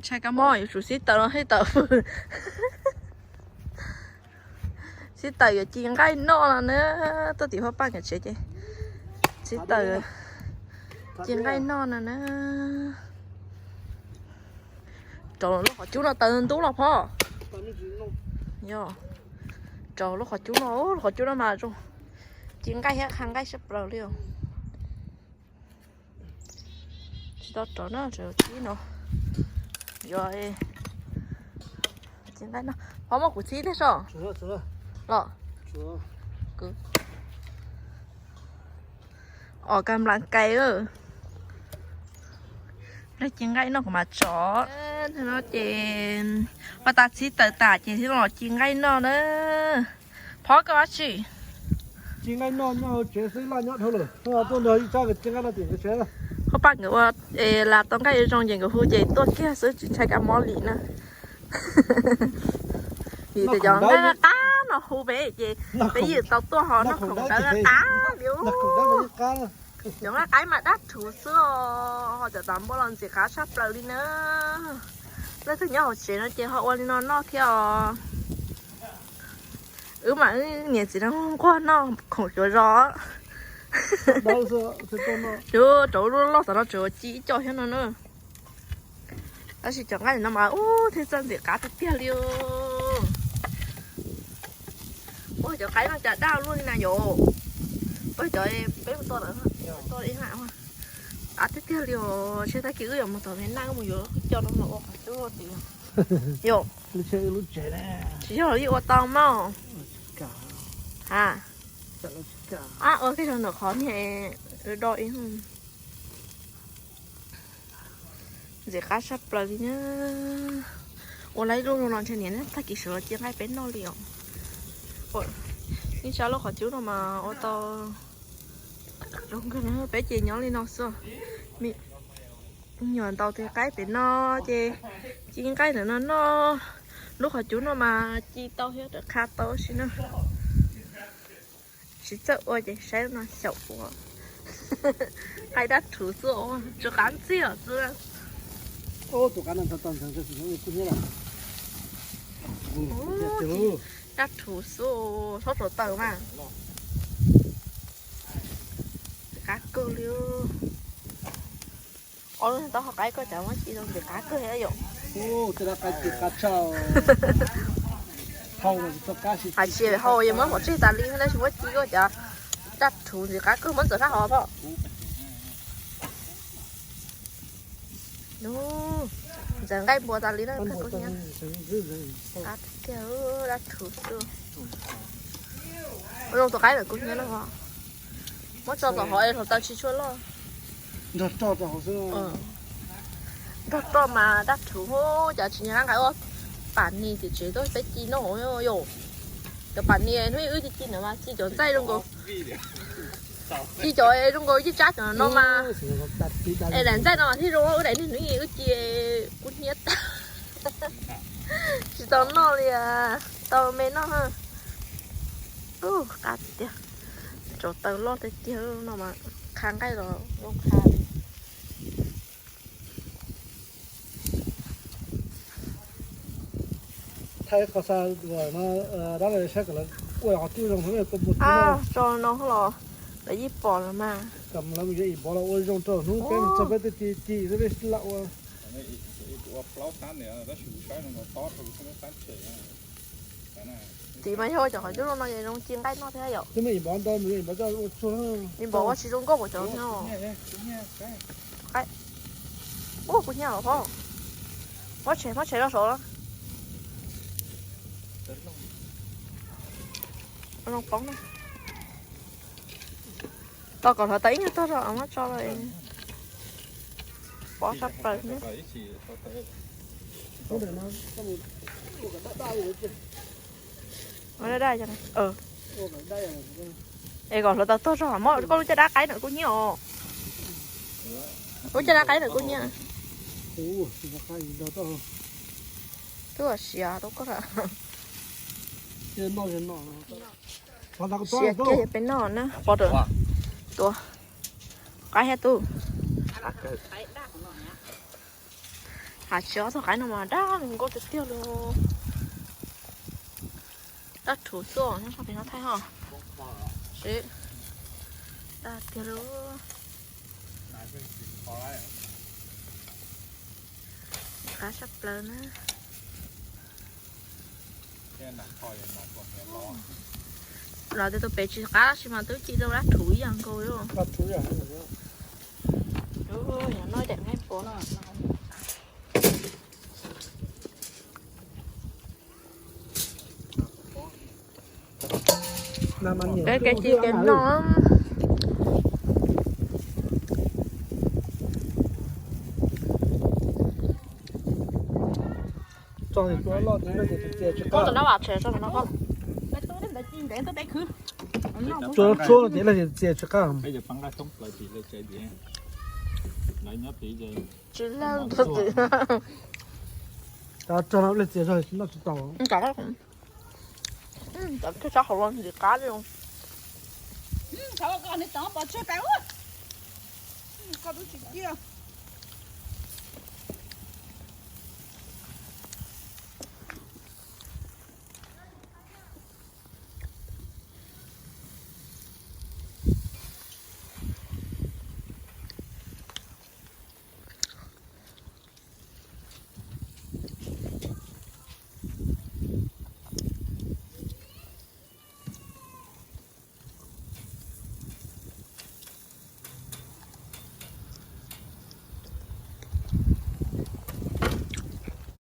Ntshai kab mob yuav tsum sib taws no sib taws. Sib taws yuav ci nqaij noj no na. Tuaj tim Huab Paj nkawd tsev ces sib taws ci nqaij noj no na. Rau lub qhov cub no taws ntub los phom. Yog, rau lub qhov cub no, lub qhov cub no mas zoo. Ci nqaij thiab qha nqaij sab plaws li os. Tsis tau rau na, tseem ci no. Yog, ci nqaij no. Phom muab kuv txhib thiab so. Los. Os, kab nplas kais. Lawv ci nqaij noj kuv mam tso. No ces paj tas txhib taws tas ces thiaj los ci nqaij noj na. Phom koj dab tsi? Ci nqaij noj nyob hauv tsev xwb, laj nyob dhau lawm. Tuaj nrog ib tsab ci nqaij noj tim nkawd tsev. Huab Paj nkawd ua las tau nqaij zoo ces nkawd hu ces tuaj kiag xwb tsis ntshai kab mob li na. Vim tias cov nqaij qab no hu peb ces peb yeej tau tuaj ho noj khoom dawb qab li. Cov nqaij qaib mas dab rhuv xwb os, ho cov tav npua los ntxim qab tshaj plaws li na. Leej twg nyob hauv tsev no ces ho ua li no noj thiab os. Wb mas wb niam txiv no nquag noj khoom cuav zos. Rau lub loj tom no tseem ci ib co thiab no na. Tab sis cov nqaij no mas ub thiab txawj ntxim qab tiag tiag li. Ua cov qaib no cas daj luaj li na yom. Ua cov peb mus tua lawm, tua ib na. Qab tiag tiag li os, seb tag kis wb yuav mus tom Viaj Nam wb mus yuav co no los ua qhov cub tim yom. Tsis yog los yeej ua tau mas. Ha, ua kej zog ntawm qhov niag do ib. Ntxim qab tshaj plaws li na. Ua lawm ib lub zoo no ntshe niam tag kis sawv los ci nqaij peb noj li os. Ib sab lub qhov cub no mas ua tau zoo kawg na, peb ces nyob li no xwb. Me nyuam ntaus tes qaib pem no ces ci nqaij ntawm no noj. Lub qhov cub no mas ci tau thiab rov qha tau si na. Tsis txawj ua ces saib no xyaum ua. Qaib dab rhuv xwb, tsw qab ntxiag xwb. Dab rhuv xwb, txhob rau taws mas. Qab kawg li. Ob lub tau ho qaib koj cov muab ci zoo ntxim qab kawg thiab yom. Hais tsis haus yog muab pov tseg tas li tab sis muab ci koj cov dab rhuv ntxim qab kawg, muab ntxuav sab hauv phom. Ntxawm nqaij npua tas li na. Qab tiag, dab rhuv xwb. Ua zoo tus qaib ntawm kuv hnyiab no. Muab tso tom hauv es hluav taws tsis tshua loj. Nrog roj mas dab rhuv, cas tsis nyiam nqa ua pam nis tim tsev tuaj peb ci noj yom. Cov pam nis hnub ib wb ci ci ntawd mas ci cov ntxaij zoo nkaus. Ci cov zoo nkaus yeej tsab cov no mas. Es daim ntxaij no mas thiaj zoo, wb daim niag hnub ib wb ci kub hnyiab tag. Tsis tau noj li, tau me noj. Qab tiag, tsau taw loj tiag tiag no mas qha nqaij los zoo qha li. Thaij qhov xa no dab laug saib kom lawv ua qhov twb zoo. Tso no los lawv yeej pom lawm mas. Kom lawv mus yuav ib npov los ua zoo rau hnub peb mus txog peb twb ci ci xwb peb lam ua. Tim mas yog cov qhov cub no ces zoo ci nqaij noj thiab yom. Ib npov ua tsis zoo nkauj kuv cov no. Ua kuv hnyiab los phom. Muab tshem, muab tshem rau saud. Zoo poob na. Tau kom hluav taws ib nyuag tog rau muab tso lawm. Pov sab plaws ne. Daj daj. Es kom hluav taws tog tso, muab koj lub caj dab qaib ntawm kuv hnyiab os. Lub caj dab qaib ntawm kuv hnyiab. Twb siav rau koj. Siav kiag peb noj na, pov rau tua. Qaib thiab tub. Tsis ob txoj qaib no mas daj nkauj tiag tiag li. Daj rhuv tuaj nyob sab pem no thaij ho. Sib daj tiag li. Qab tshaj plaws na. Los tias tus pem tsis qab tab sis mas twb ci rau dab rhuv ib yam nkaus li. Nyob daim nqaij puas. Kev ci kev no. Tso tus no vas tsev tso no. Tsuag tsuag ces lawv txias tsis qab. Tsis lawv txias. Tsuag no lawv txias zog noj tsis tau. Cov twb sab hauv los ntxim qab li. Koj twb tsis ciaj.